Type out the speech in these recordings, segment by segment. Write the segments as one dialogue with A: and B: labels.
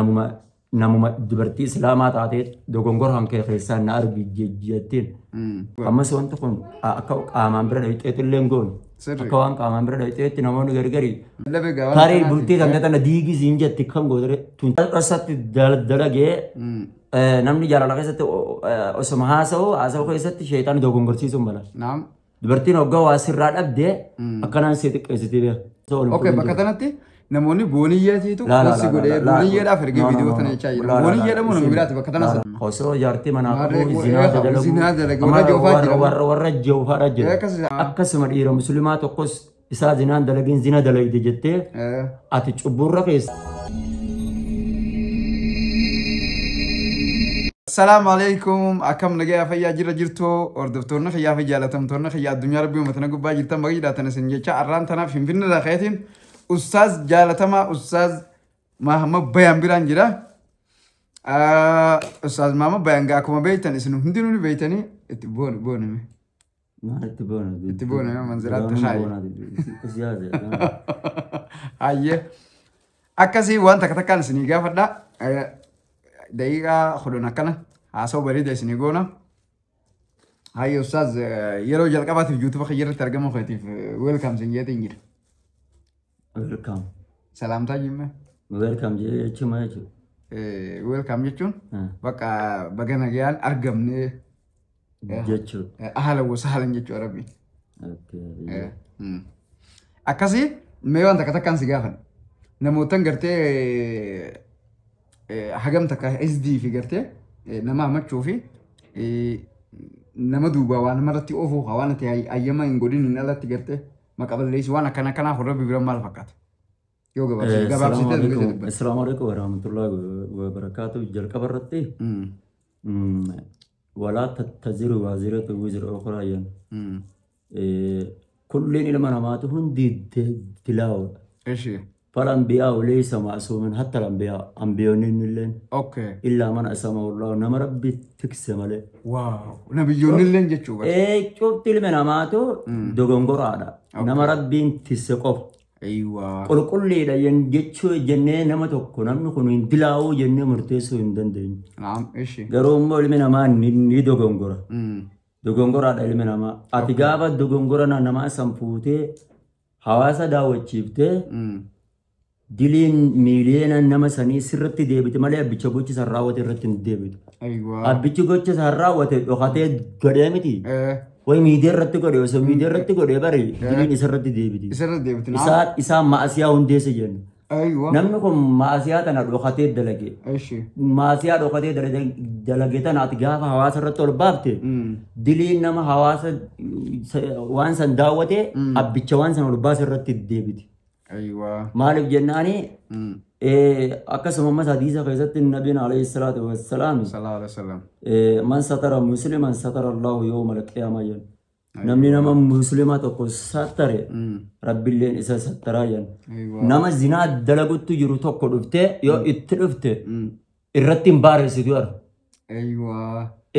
A: Namuma dubartii Islaamaa taatee dogongora kan kee keessaa na argi jettiin. Ammas wanti kun akka qaamaan bira dhayxeetti illee hin goonu. Akka waan qaamaan bira dhayxeetti namoonni gargari. Tarii bultii kan tana diigii siin jetti kan gootere tun dhosatti dalagee namni jaalala keessatti osoma haasa'u keessatti sheexaan dogongorsiisuun mala. Dubartiin hoggaa waa sirraa dhabdee akkanaan si xiqqeessitee beeka.
B: Okay, bakka kanatti namoonni booniyyeetiitu si godhee booniyyeedhaaf ergee viidiyoo tana jechaa jira. Booniyyeedha moo nama biraati bakka tana sana?
A: Osoo jaartii manaa qabu zinaa
B: dalagu warra joofaa jira.
A: Warra joofaadha jira. Akkasuma dhiira musliimaa tokkos isaa zinaan dalagin zina dalagde jettee ati cubburra keessa.
B: Assalaamu alaikum, akkam nagaya fayyaa jira jirtu hordoftoonni fayyaa fi jaalatamtoonni fayyaa addunyaa rabbii uummatana gubbaa jirtan baga jiraatan isin jecha arraan tanaaf Finfinnee irraa ka'eetiin Ustaaz jaalatamaa Ustaaz Mahammad Bayaan biraan jira. Ustaaz Mahammad Bayaan gaa akkuma beektan isin hundinuu ni beektanii itti boone boone.
A: Itti boone.
B: Itti boone manziraatti shaayi. Hayyee. Akkasii waan takka takkaan isinii gaafadha. Daqiiqaa 10 akkana haasa'u bareeda isinii goona. Hayyee Ustaaz, yeroo jalqabaatiif YouTube kiyya irratti argamu keetiif welcome sin jeetiin jira.
A: Welcome.
B: Salaamtaa jimme.
A: Welcome jechuun maal jechuudha?
B: Welcome jechuun bakka baga nagayaan argamne
A: jechuudha.
B: Ahlan wa sahlan jechuu Arabii. Akkasii mee waan takka takkaan si gaafan. Namootan gartee hagam takka SD fi gartee nama hamachuu fi nama duubaa waan namarratti oofuu waan ati ayyama hin godhin hin alatti gartee maqaballeessi waan akkana akkanaa horra bira maal fakkaata? Yoo gabaabsitee
A: dubbate dubbate. Assalaamu alaikum warahmatullahi wabarakatuh. Jalqaba irratti walaa tattaziru waaziratu wizra ukhraa jenna. Kulliin ilma namaatu hundi dilaawudha.
B: Eshi.
A: فالأنبياء ليس معصوم حتى الأنبياء أنبياء اللين إلا من أسمه الله نما ربي تكسم عليه.
B: واو نبيون اللين جتشو
A: إيه شفت المناماتو دوغونغورا نما ربي تسقف.
B: أيوة
A: قل لي لا ينجتشو جنة نما توكو نم نكون اندلاو جنة مرتسو اندندين.
B: نعم إيش
A: قالوا مو المناما ني دوغونغورا دوغونغورا المناما أتجابا دوغونغورا نما سامفوتي حواسا داوتشيفته diliin miiliyoona nama sanii sirriitti deebite malee abbicha gocha isaan raawwate irratti hin deebitu. Abbichi gocha isaan raawwate dhokatee godhee miti. Wayi miidiyaa irratti godhe osoo miidiyaa irratti godhee bari diliin isarratti deebiti. Isaan maasiyaa hundeesse jenna. Namni kun maasiyaa tana dhokatee dalage. Maasiyaa dhokatee dalage tana ati gaafa hawaasa irratti ol baafte diliin nama hawaasa waan san daawwate abbicha waan san ol baase irratti deebiti. Maaliif jennaani akkasuma ammas hadiisa keessatti nabiin alayhi salaatu wassalaam man satara musliman satara Allahu yawma al-qiyaama jenna. Namni nama muslimaa tokko sattare rabbiilleen isa sattaraa jenna. Nama zinaa dalaguttu jiru tokko dhuftee yoo itti dhufte irratti hin baareessitu jira.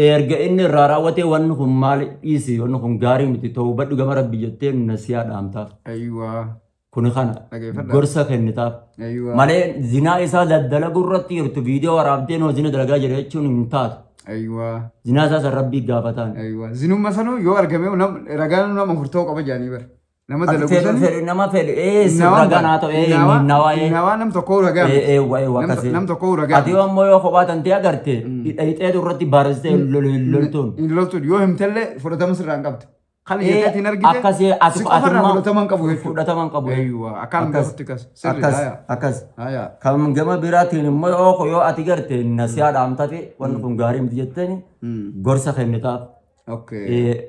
A: Erga inni irraa raawwatee wanni kun maal dhiisi wanni kun gaarii miti ta'uu gama rabbi jettee nasiyaa dhaamtaaf. Kuni kana gorsa kennitaaf. Malee zinaa isaa daddalagu irratti jirtu viidiyoo waraabdee noo zina dalagaa jira jechuun hin taatu. Zinaa isaa san rabbii gaafataan.
B: Zinumma sanuu yoo argame ragaan nama furtoo qaba jaanii bara. Nama dalagu sanii.
A: Nama fedhe ragaan haa ta'u nawaa.
B: Nawaa nam tokkoo ragaa. Nam tokkoo ragaa.
A: Ati ammoo yoo kophaa tantee agarte hidhayxeetu irratti baaristee loltuun.
B: Loltuun yoo himtellee fudhatama sirraa hin qabdu. Kan jettee argite
A: akkasii
B: ati fudhataman qabu jechuudha.
A: Fudhataman qabu.
B: Akkaan gaafatti kas.
A: Akkas. Kan gama biraatiin immoo yoo ati garte nasiyaa dhaamtate wanni kun gaarii miti jettee gorsa kennitaaf.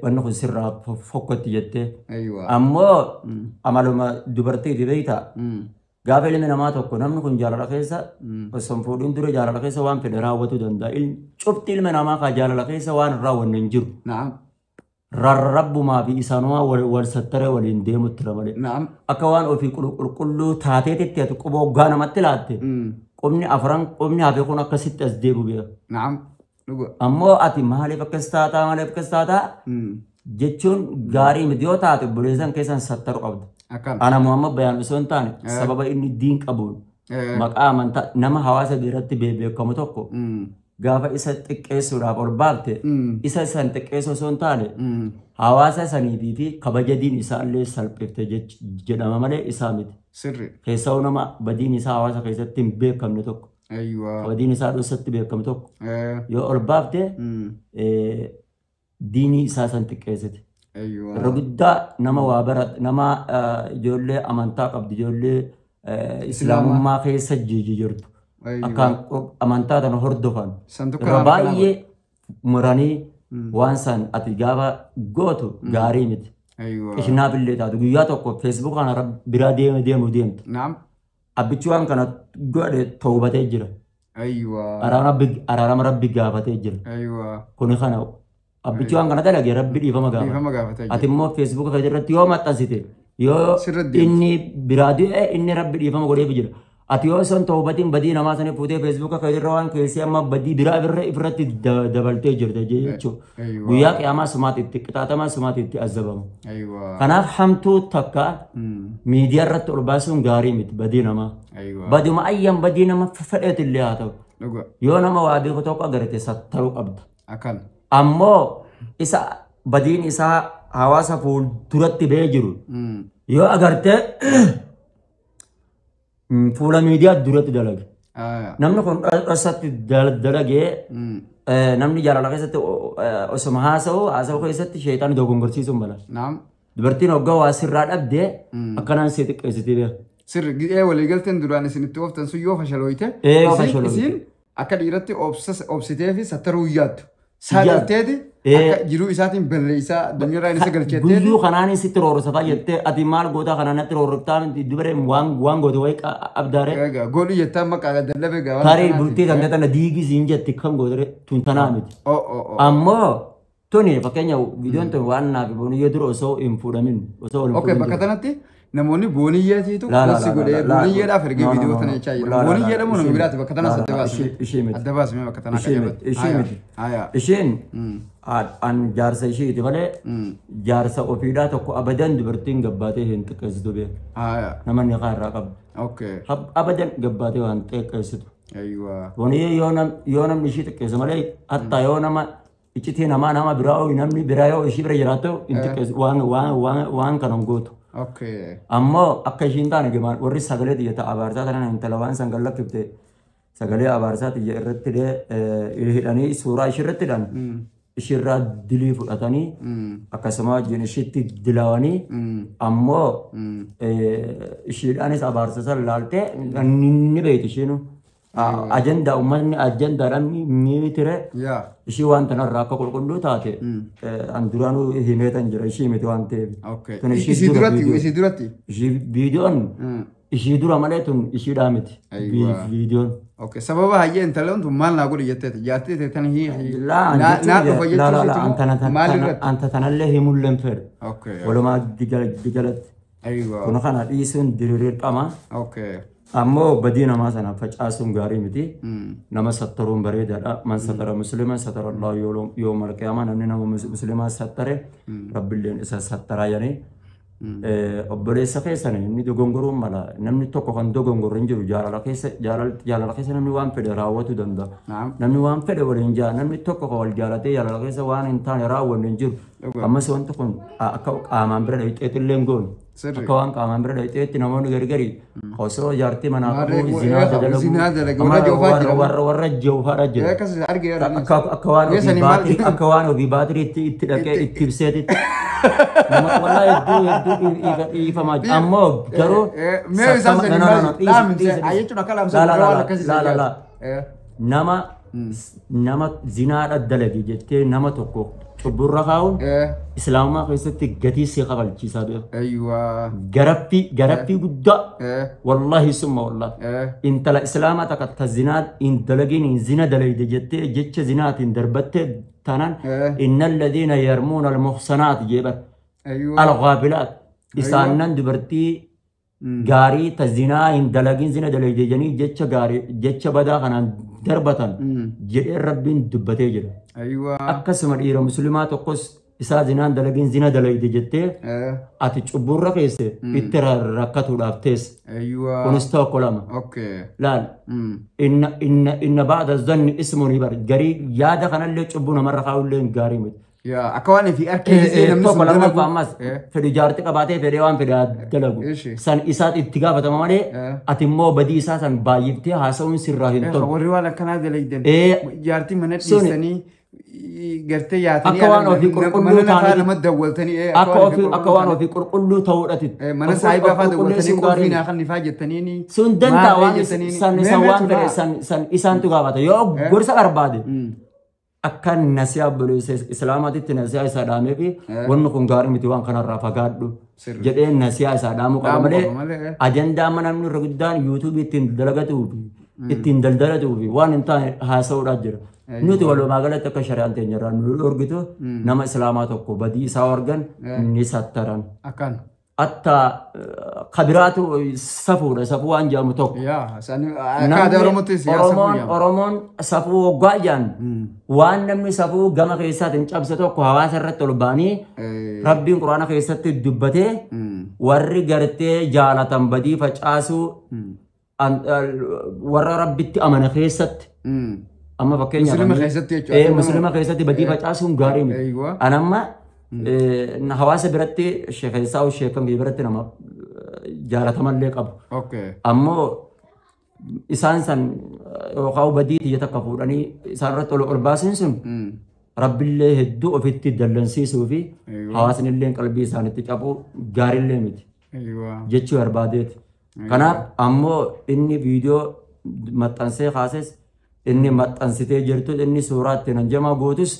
A: Wanni kun sirraa fokkotti jettee. Ammoo amaluma dubartiiti beektaa. Gaafa ilmi namaa tokko namni kun jaalala keessa osoo hin fuudhin dura jaalala keessa waan fedhe raawwatuu danda'a. Cufti ilmi namaa kan jaalala keessa waan raawwanne hin jiru. Rabbumaa fi isaanumaa wal sattaree waliin deemutti malee. Akka waan ofii qulqulluu taateetitti ati quba hoggaa namatti laatte qubni afran qubni hafe kun akkasitti as deebi'u beeka. Ammoo ati maaliif akkas taataa maaliif akkas taataa jechuun gaarii miti yoo taate obboleessan keessan sattaru qabda. Ana Muhammad Bayaan osoo hin taane sababa inni diin qabuun Maqaa amantaa nama hawaasa biratti beekamu tokko gaafa isa xiqqeessuudhaaf ol baafte isa san xiqqeessuu osoo hin taane hawaasa saniitii fi kabaja diin isaallee salphifte jedhama malee isaa miti.
B: Sirri.
A: Keessaa nama badiin isaa hawaasa keessatti hin beekamne tokko. Badiin isaa dhoksatti beekamu tokko. Yoo ol baafte diinii isaa san xiqqeessite. Irra guddaa nama waa bara nama ijoollee amantaa qabdu ijoollee islaamummaa keessa jirtu. Akkaan amantaa tana hordofan. Irra baay'ee muranii waan san ati gaafa gootu gaarii miti. Qishinaaf illee taatu guyyaa tokko feesbuuk kana biraa deemu deemtu. Abbichi waan kana godhe toobatee jira. Araarama rabbi gaafatee jira. Kuni kana abbichi waan kana dalage rabbi dhiifama gaafata. Ati immoo feesbuuka kana irratti yoo maxxansite yoo inni biraa du'e inni rabbi dhiifama godheef jira. Ati yoo san toobatiin badii namaa sana fuutee feesbuuka kana irra waan keessee amma badii biraa irratti dabaltee jirta jechuudha. Guyyaa qiyaamaa sumaatti itti qixaatamaa sumaatti itti azabama. Kanaaf hamtuu takka miidiyaa irratti ol baasuun gaarii miti badii namaa. Baduma ayyan badii nama fedheet illee haa ta'u. Yoo nama waa beeku tokko agarte sattaruu qabda. Ammoo isa badiin isaa hawaasa fuulduratti ba'ee jiru yoo agarte fuula miidiyaa duratti dalage. Namni kun dhoksatti dalagee namni jaalala keessatti osuma haasa'u keessatti sheexaan dogongorsiisuun mala. Dubartiin hoggaa waa sirraa dhabdee akkanaan see xiqqeessitee beeka.
B: Sirri waliigalteen duraan isinitti ooftan sun yoo fashalooyte isiin akka dhiiratti obsitee fi sattaruu yaaddu. Saadalteeti akka jiruu isaatiin balleessaa addunyaarraa isa galcheetteeti.
A: Guyyuu kanaan sitti roorrisataa jettee ati maal gootaa kanaan natti roorriftaa dubaree waan goote wayii abdaare.
B: Godhu jettaa maqaa dallabe gaawwan.
A: Tarii bultii kan tana diigii siin jetti kan goote tun tanaa miti. Ammoo tuni fakkeenya viidiyoon tun waan naaf booniyyee dura osoo hin fuudhamin osoo hin
B: fuudhamin. Bakka kanatti namoonni booniyyeetiitu gosi godhee booniyyeedhaaf ergee viidiyoo tana jechaa jira. Booniyyee dhamoo nama biraati bakka tana adda baasime. Adda baasime bakka tana
A: qajeelatti. Ishee miti. Isheen an jaarsa isheeti malee jaarsa ofiidhaa tokko abadan dubartiin gabbaatee hin xiqqeessitu beeku. Nama ni irraa qabdu. Abadan gabbaatee waan xiqqeessitu. Booniyyee yoo namni ishee xiqqeessu malee hattaa yoo nama iccitii namaa nama biraa namni biraa yoo ishee bira jiraatu hin xiqqeessu waan kana hin gootu. Ammoo akka ishiin taane gemaan warri sagalee xiyya ta'a abaarsaa tanan intala waan san gallakkifte sagalee abaarsaa xiyya irratti hidhanii suuraa ishii irratti hidhan ishiirraa dilii fudhatanii akkasuma wajjin ishiitti dilaawanii ammoo ishiidhaanis abaarsa san laaltee ni beekti ishiinu. Ajandaa uummanni ajandaadhaan ni tire ishii waan tanarraa akka qulqulluu taate an duraanuu himeetan jira ishii miti waan ta'eef.
B: Isii duratti?
A: Ishii viidiyoon ishii dura malee tun ishiidhaa miti viidiyoon.
B: Sababa hayyee intalloon tun maal naa godhi jetteeti jaartii ta'e tan naa dhufa jechuun maal irratti?
A: Anta tanallee himuullee hin fedhu. Walumaa galatti. Kun kana dhiisuun diriirqama. Ammoo badii namaa sana facaasuun gaarii miti. Nama sattaruun bareedaadha. Man satara musliman satara Allah yawmal qiyaamaa namni nama muslimaa sattare rabbilleen isa sattaraa jedhanii. Obboleessa keessan inni dogongoruun mala namni tokko kan dogongorru hin jiru jaalala keessa namni waan fedhe raawwatu danda'a. Namni waan fedhe waliin jaa namni tokko kan wal jaalatee jaalala keessa waan hin taane raawwannu hin jiru. Ammas wanti kun akka qaamaan bira dhayxeetti illee hin goonu. Akka waan qaamaan bira dhayxeetti namoonni gargari osoo jaartii manaa qabu zinaa dalagu warra joofaadha jira. Akka waan ofii baatirii itti dhaqee itti ibseetitti. Wallahi hedduu dhiifamaa jira. Ammoo garuu nama zinaadha dalage jettee nama tokko cubburra kaa'uun islaamummaa keessatti gatii si kafalchiisaa beeku. Garaffii guddaa wallahi summa wallahi intala islaamaa takka ta zinaa hin dalagin hin zina dalayde jettee jecha zinaatiin darbattee taanaan inna alladhiina yarmuuna almuhsanaat jeebar alghaafilaat isaannan dubartii gaarii ta zinaa hin dalagin zina dalayde jedhanii jecha gaarii jecha badaa kanaan darbatan jedhee rabbiin dubbatee jira. Akkasuma dhiira musliimaa tokkos Isaa zinaan dalagin zina dalayde jettee ati cubburra keesse itti rakkatuudhaaf teesse. Kunis tokko lama. Laal. Inna ba'da zanni ismuun bar garii yaada kanallee cubbuu namarra kaa'ullee gaarii miti.
B: Akka waan fi harki namni
A: sun dalagu. Ammas fedhi jaartii qabaatee fedhee waan fedhe dalagu. San isaat itti gaafatama malee ati immoo badii isaa san baay'iftee haasa'uun sirraa hin tolu.
B: Warri waan akkanaa dalagdan jaartii mana dhiisanii gartee yaatanii
A: akka waan ofii qulqulluu ta'anii
B: nama dawwaltanii
A: akka waan ofii qulqulluu ta'uudhati.
B: Mana saayibaa fa'aa dawwaltanii qulfii naa kan ifaa jettanii.
A: Sun danda'a waan san waan fedhe san isaantu gaafata yoo gorsa barbaade. Akka nasiyaa obboleessa islaamaatitti nasiyaa isaa dhaamee fi wanni kun gaarii miti waan kanarraa fagaadhu jedhee nasiyaa isaa dhaamuu qaba malee ajandaa amma namni irra guddaan yuutuubii ittiin dalagatuu fi ittiin daldalatuu fi waan hin taane haasa'uudhaaf jira. Nuti walumaa galatti akka shari'aan teenya irraa nu dhorgitu nama islaamaa tokko badii isaa argan ni sattaran. Hatta kabiraatu safuudha safuu waan jedhamu tokko. Oromoon safuu waggaa jedhan waan namni safuu gama keessaatiin cabse tokko hawaasa irratti ol ba'anii rabbiin quraana keessatti dubbatee warri gartee jaalatan badii facaasuu warra rabbitti amana keessatti. Amma fakkeenyaaf muslima keessatti badii facaasuun gaarii miti. Anamma hawaasa biratti sheekeessaa sheekan biratti nama jaalatamallee qabu. Ammoo isaan san yookaan badii xiyya takka fuudhanii isaan irratti ol baasuun sun rabbillee hedduu ofitti dallansiisuu fi hawaasni illee qalbii isaanitti cabuu gaariillee miti jechuu barbaadeeti. Kanaaf ammoo inni viidiyoo maxxansee kaases inni maxxansitee jirtu inni suuraa ittiin hanjamaa gootus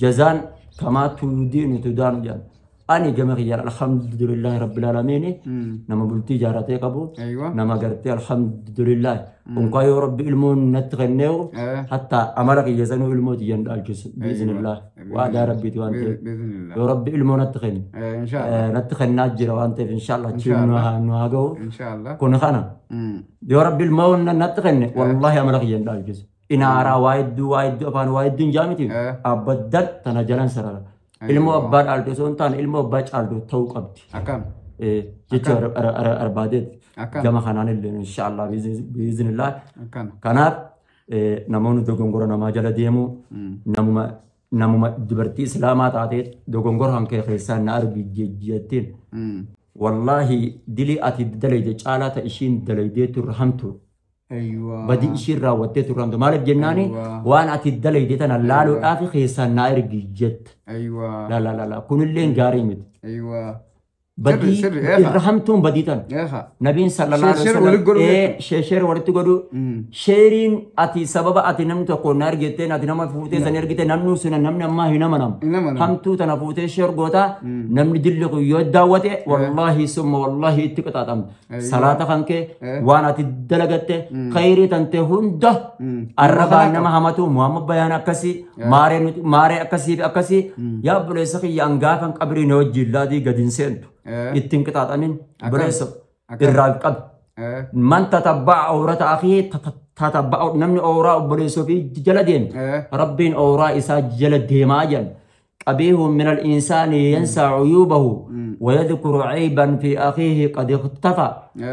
A: jazaan kamaa tuudiin tuudaan jedhan. Ani gama kiyyaan alhamdulillahi rabbil aalamiin nama bultii jaaratee qabu nama gartee alhamdulillahi unkaa yoo rabbi ilmoon natti kenneewu hatta amala kiyya sanuu ilmoo tiyyan dhaalchisu biiznillah waadaa rabbiiti waan ta'eef yoo rabbi ilmoo natti kenne natti kennaa jira waan ta'eef inshaallah achiin nu haa ga'u kun kana yoo rabbi ilmoo natti kenne wallahi amala kiyyan dhaalchisu inaaraa waa hedduu afaan waa hedduu hin jaamiti abaddan tana jalan sarara. Ilmoo abbaa dhaaltu osoo hin taane ilmoo abbaa caaltu ta'uu qabdi. Jecha barbaadeeti. Gama kanaan illee inshaallah biiznillah. Kanaaf namoonni dogongora namaa jala deemu namuma dubartii islaamaa taatee dogongora hankee keessaa na argi jettiin. Wallaahi dilii ati dalayde caalaa ta ishiin dalaydee turre hamtu. Badii ishiin raawwattee turre hamtu. Maaliif jennaani waan ati dalayde tana laaluudhaaf keessaa na argi jette. La la la kunillee gaarii miti. Badii irra hamtuun badii tana. Nabiin sallallahu alaihi wasallam sheer walitti godhu sheeriin ati sababa ati namni tokko na argitteen ati nama fuutee san argite namni sun namni ammaa hin amanamu. Hamtuu tana fuutee sheer goota namni dilli kun yoo daawwate wallaahi summa wallaahi itti qixaaxamte. Salaata kan kee waan ati dalagatte khayrii tante hunda arrabaan nama hamatu Muhammad bayaan akkasii maaree akkasii fi akkasii yaa obboleessa kiyya hangaafan qabrii na wajjin laadii gadi hin seentu. Ittiin qixaaxamin obboleessa irraa qabi. Man tatabba'a awrata akhii tatabba'a namni awraa obboleessa ofii jala deeme rabbiin awraa isaa jala deemaa jedhan. قبيه من الإنسان ينسى عيوبه ويذكر عيبا في أخيه قد اختفى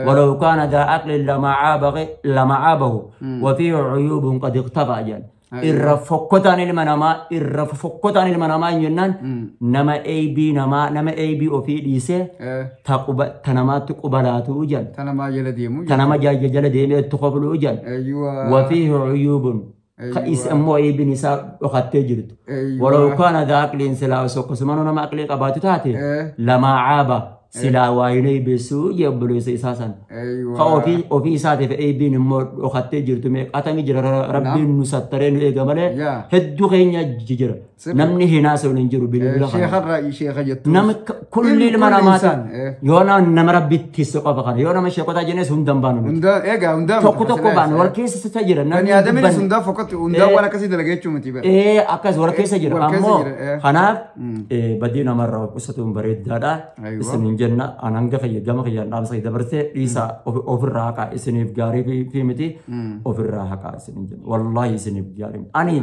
A: ولو كان ذا عقل لما عابه وفيه عيوب قد اختفى جل. إرفقتان المنما إرفقتان المنما ينن نما أي بي نما أي بي أوفي ديسة تقب تنما تقبلاته جل
B: تنما جل ديمو
A: تنما جل جل ديمو تقبله جل. وفيه عيوب قيس أمو أي بنساء وقد تجرد ولو كان ذا عقل سلا سقسمان نما عقل قبات تاتي لما عاب سلا وعيني بسوء يبلوس إساسا. خوفي وفي ساتي في أي بين مر وقد تجرد ميك أتمي جرى ربي نسترين إيه جماله هدو خينيا جرى نمني هنا سونجرو بالله
B: شيخ الرأي شيخ جت
A: نم كل المنامات يونا نم ربي تسقى بخار يونا مش يقطع جنس هم دم بانو
B: هندا إيه هندا
A: توكو توكو بانو والكيس ستجرى
B: بني آدم اللي هندا فقط هندا ولا كسي دلقيت شو متي بقى
A: إيه أكز ولا كيس جرى أمو خناف إيه بدينا مرة قصتهم بريد دادا بس Jenna an hanga kiyya gama kiyyaan dhaamsa dabarsee dhiisaa, ofirraa haqaa, isiniif gaarii fi miti, ofirraa haqaa isiniin jenna. Wallaahi isiniif gaarii miti. Ani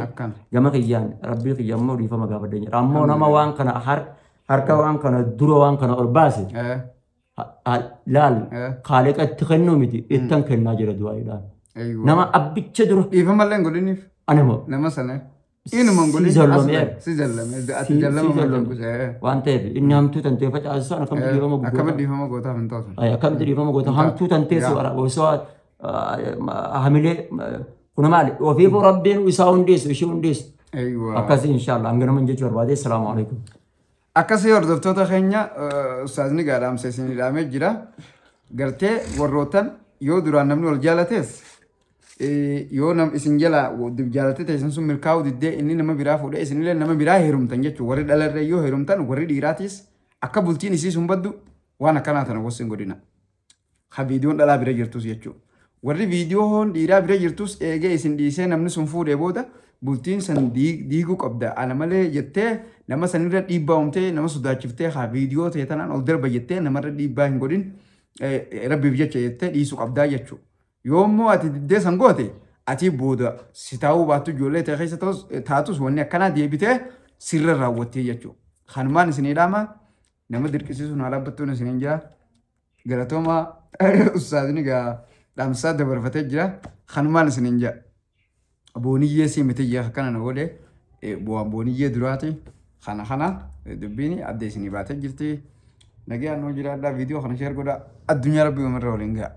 A: gama kiyyaan rabbii kiyya immoo dhiifama gaafadhee jira. Ammoo nama waan kana harka waan kana dura waan kana ol baase laal, kaaliqa itti kennuu miti, ittan kennaa jira du'aayiidhaan. Nama abbicha dura.
B: Dhiifama illee hin godhiniif.
A: Ani moo.
B: Nama sana. Inuma hin godhin.
A: Si zallomeera.
B: Si zallame. Ati jallama maal?
A: Waan ta'eef inni hamtuu tantee facaasu akkamitti dhiifama
B: gurgurtaa? Akkamitti dhiifama gootaaf hin ta'u?
A: Akkamitti dhiifama goota hamtuu tantee osoo hamilee kun maali? Ofiifuu rabbiin isaa hundeessu, ishee hundeessu. Akkasii inshaallah hanga nama jechuu barbaade. Salaamu alaikum.
B: Akkasii hordoftoota keenya, ustaazni gaadhaamsa isin hidhamee jira. Gartee warrootan yoo duraan namni wal jaalates, yoo nam isin jala jaalatee ta'e, isin sun milkaa'uu diddee inni nama biraa fuudhee isinillee nama biraa heerumtan jechuudha. Warri dhalarree yoo heerumtan, warri dhiiraatis akka bultiin isii sun baddu waan akkanaa tana gosa hin godhina. Ha viidiyoon dhalaa bira jirtus jechuudha. Warri viidiyoon dhiiraa bira jirtus eegee isin dhiisee namni sun fuudhee booda bultiin san diiguu qabda. Ana malee jettee nama sanirra dhiibbaa uumtee nama sodaachiftee haa viidiyoo ta'e tanaan ol darba jettee namarra dhiibbaa hin godhin, rabbiif jecha jettee dhiisuu qabdaa jechuudha. Yoo immoo ati diddee san goote, ati booda si taa'uu baattu ijoollee ta'e keessa taatus wanni akkanaa deebitee sirra raawwattee jechuudha. Kanumaan isinii dhaama, nama dirqisiisuun haa dhaabbattuun isiniin jira. Galatooma, ustaazni gaa dhaamsaa dabarfatee jira. Kanumaan isiniin jira. Booniyyee si miti jee akkana na godhe, bu'aan booniyyee duraati. Kana dubbiin adda isinii baatee jirti. Nagaan nuu jiraadhaa, viidiyoo kana share godhaa, addunyaa rabbii umarra waliin ga'a.